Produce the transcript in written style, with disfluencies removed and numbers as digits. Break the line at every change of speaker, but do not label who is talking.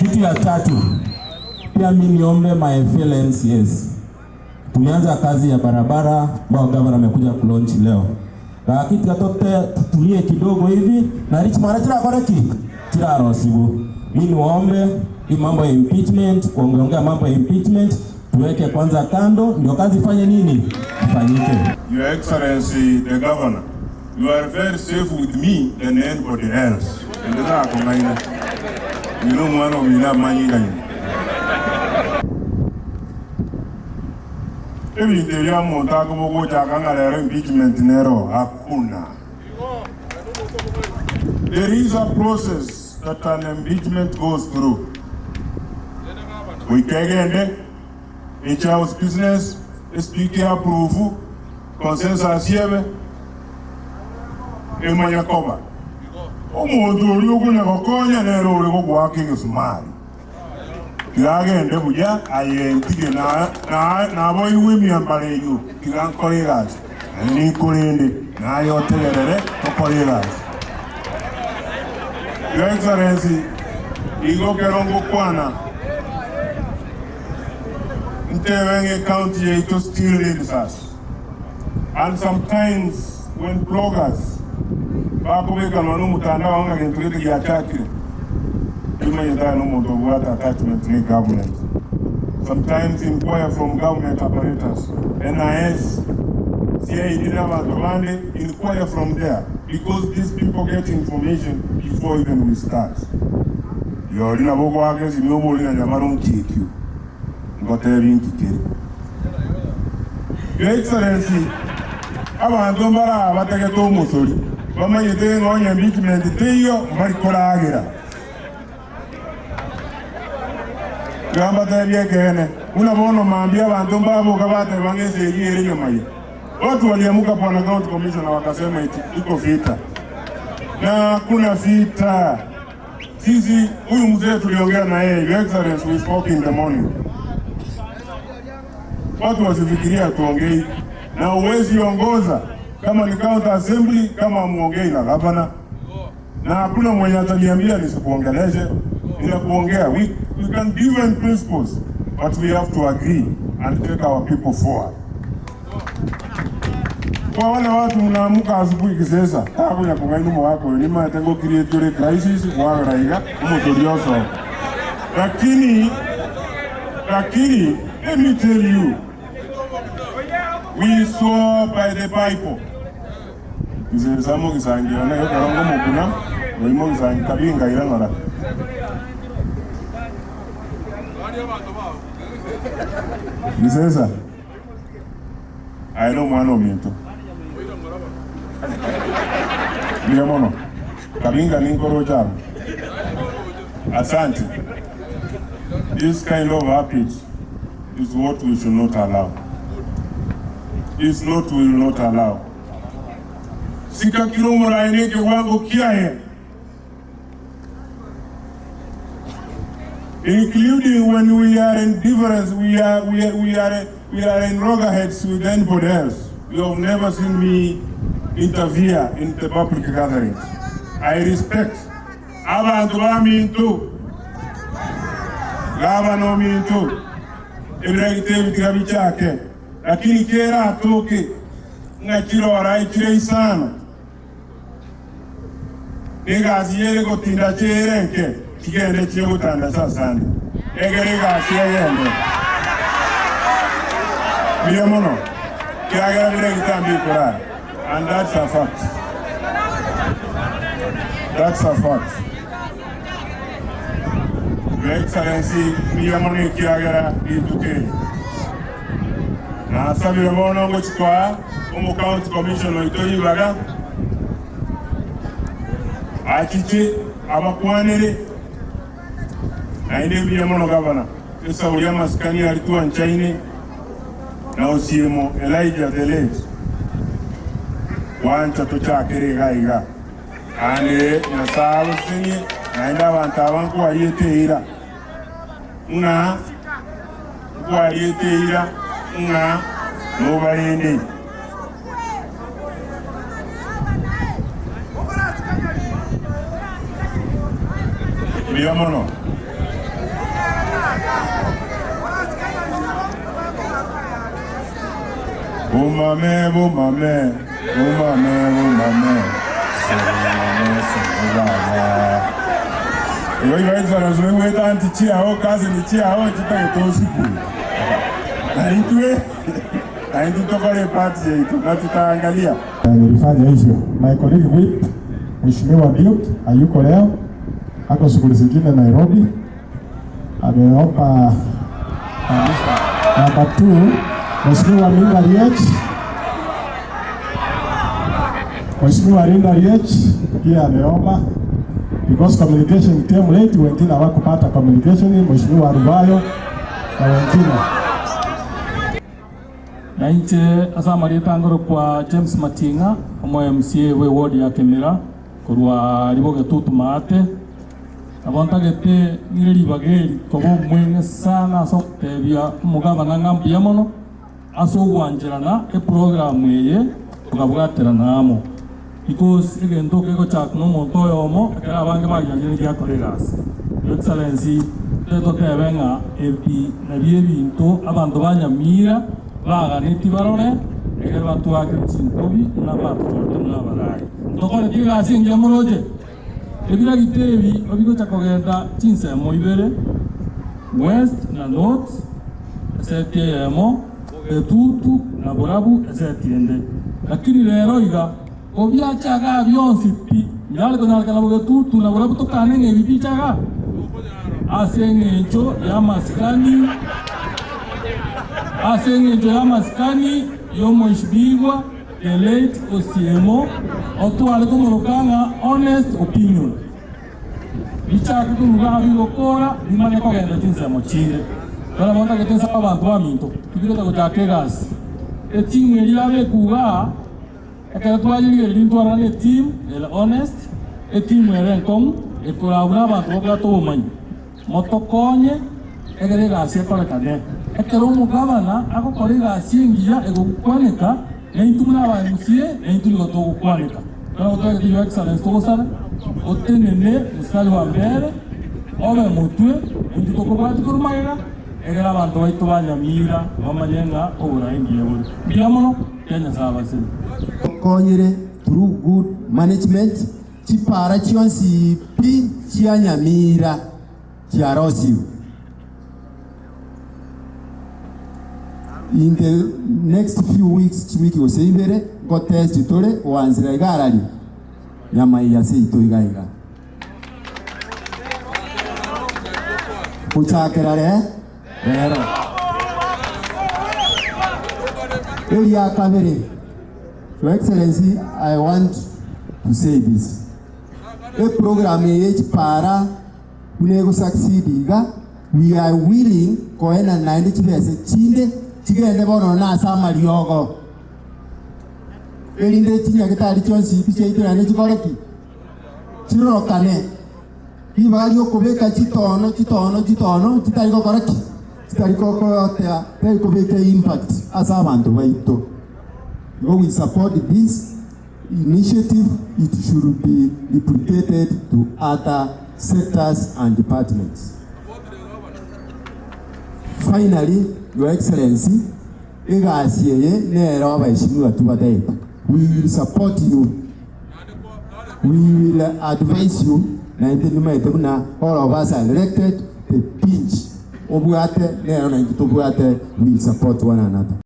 Kitu ya tatu, pia mi niombe my fellow MCAs. Tumeanza kazi ya barabara ambayo gavana amekuja kulaunch leo. Lakini katote tutulie kidogo hivi na rich mara tira koreki tira rosibu. Mimi niwaombe hii mambo ya impeachment, kuongeongea mambo ya impeachment tuweke kwanza kando, ndio kazi ifanye nini, ifanyike.
Your Excellency the Governor, you are very safe with me than anybody else. Ende takong'aina. Ng'ina omwana omino amanyinga nyuma. Ebinto ebio omonto akoba ogochaka ng'a rero impeachment nero hakuna. There is a process that an impeachment goes through. Goika egende eche house business, espeaker approve, consensus ebe, emanye koba. Omonto oria okonya gokonya nere ore gogoaka egesumari. Tiga agende buya, aye ntige naboigwe emiambaro eyio, tiga nkore egasi, naende ninkorende, naye otegerere tokore egasi. Your Excellency, nigo ekero ngokwana ntebe ng'a ecounty yaito still needs us and sometimes when bloggers bakobeka nonya nomotandao ng'a gento gete giachakire, timanyete aye nomonto obwate attachment ne government. Sometimes inquire from government apparatus, NIS, CID na abanto bande, inquire from there because these people get information before even we start. Rirorio nabo ogoaka esimi obori ng'a nyamara onki ekio ngotebi nki kere. Your Excellency, abanto mbare aa bategete omosori, bamanyete ng'a onye impeachment teiyo mbari koragera. Tiga mbatebie ekeene, buna bono mambia abanto mbaboka bateba ng'a esegi ere nyamaye. Watu waliamuka bwana County Commissioner wakasema eti iko vita. Na hakuna vita. Sisi huyu mzee tuliongea na yeye, Your Excellency, we spoke in the morning. Watu wasifikiria hatuongei, na uwezi ongoza kama ni county assembly kama hamuongei na gavana, na hakuna mwenye ataniambia nisikuongeleshe. Ninakuongea, we, we can different principles but we have to agree and take our people forward. Kwa wale watu mnaamuka asubuhi kisesa takunya kung'aina omogaka oyo nimanyete ngo create ore crisis kwagera iga omosori osoe lakini lakini let me tell you we swore by the bible Kisesa mogisangi one ekero ngomokuna oyi mogisangi kabinga ira ng'ora. Gisesa, aye nomwana ominto. Mbuya mono. Kabinga ninkoroche aro. Asante. This kind of habit is what we should not allow. Is not we will not allow. Sika kira omoraai na ekewango kiaye. Including when we are in difference, we are, we are, we are, we are in loggerheads with anybody else. You have never seen me interfere in the public gatherings. I respect abanto baminto, gavana ominto, ebiregita ebi tiga bichake, lakini keratoke ng'a chirora echire isano Negasi ere gotinda chiere enke, chigende chie gotanda asande, egere egasi egende. Mbuya mono, kiagera bire egetambe ikorara, and that's a fact. That's a fact. Your Excellency, mbuya mono ekiagera rituko eri. Nasabire bono ngochia koa omo county commissioner oito ribaga achiche abakwanere naende mbuya mono gavana esauri amasikani aria twanchaine na Osiemo Elijah the late gwancha tochakere iga iga naende Nyasae agosesenie naende abanto aba nkwariete eira ng'a nkwariete eira ng'a nobarende. Mbuya mono. Bomame bomame bomame bomame Soro mame soro baba. Igo igo Excellency oigwete anti chiao cousin chiao chitagete osiku. Na intwe na intwe tokore epart yaito na tutaangalia.
Nilifanya hivyo. My colleague whip Mheshimiwa Duke hayuko leo, ako shughuli zingine Nairobi, ameomba Number 2 Mheshimiwa Linda Riech, Mheshimiwa Linda Riech pia ameomba because communication came late, wengine hawakupata communication, Mheshimiwa Rubayo na wengine.
Na inche ase amarieta ngorokwa James Mating'a, omo MCA bwe ward ya Kemera, korwa Ribogetutu Maate. Nabo ntagete ng'ire ribaga eri koba omweng'e sana ase ogotebia omogabana ng'a mbuya mono ase ogwancherana eprogram eye tokabwaterana amo because egento kegochakwa na omonto oyomo ekero abange bagianchire giakora egasi. Your Excellency, totebe totebe ng'a ebi nabio ebinto abanto ba Nyamira baganetie barore ekero batwakire chintobi buna batochorete buna abarai. Ntokoreti egasi engiya moroche? Ebiragita ebi obigocha kogenda chinsemo ibere, west na north, eseti eyemo, etutu na borabu eseti ende. Lakini rero iga, kobiacha igaa bionsi pi, nyare konyarekana bogetutu na borabu tokane ng'a ebi bicha igaa, ase engencho y'amasikani, ase engencho y'amasikani y'omoishibigwa. The late Osiemo otware komoroka ng'a honest opinion. Bichake koruga aa bigokora bimanye kogenda chinsemo chinde. Bono nabo ntagete nsabe abanto baminto tibirete gochaka egasi. Etimu eria yabekwa igaa ekero twayerigereria ntwarora ne etimu ere honest, etimu ere enkong'u ekorabua na abanto babwate obomanyi. Motokonye egere egasi ekorekane. Ekero omogabana agokora egasi engiya egokwaneka, naintwe buna aba MCA naintwe nigo togokwaneka. Bono gotwagete Your Excellency togosabe otenene mstari wa mbere obe motwe naintwe tokobwatia korwa magega egere abanto baito ba Nyamira bamanye ng'a oboraai mbuya bore. Mbuya mono, kia Nyasae abasemi.
Tokonyire through good management. Chipaara chionsi pi chia Nyamira chiarosigwe. In the next few weeks, chiwiki gose ibere, ngotesti tore goanzera iga araria Nyamaiya seito iga iga. Gochakera re rero. Eria kabere. Your Excellency, I want to say this, eprogram eye ye chipara buna ego succeed iga, we are willing koenana naende chibese chinde chigende bono na ase amariogo, erinde chinyagetari chionsi pi chiaito naende chikore ki? Chirorokane. Ribaga riokobeka chitono chitono chitono chitari gokora ki? Chitari gokotea tari kobeka impact ase abanto baito. Igo we support this initiative, it should be replicated to other sectors and departments. Finally, Your Excellency, egasi eye nero abaeshimiwa tobataete, we will support you, we will advise you, naende nimaete buna all of us are elected, the pinch obwate nero naintwe tobwate, we will support one another.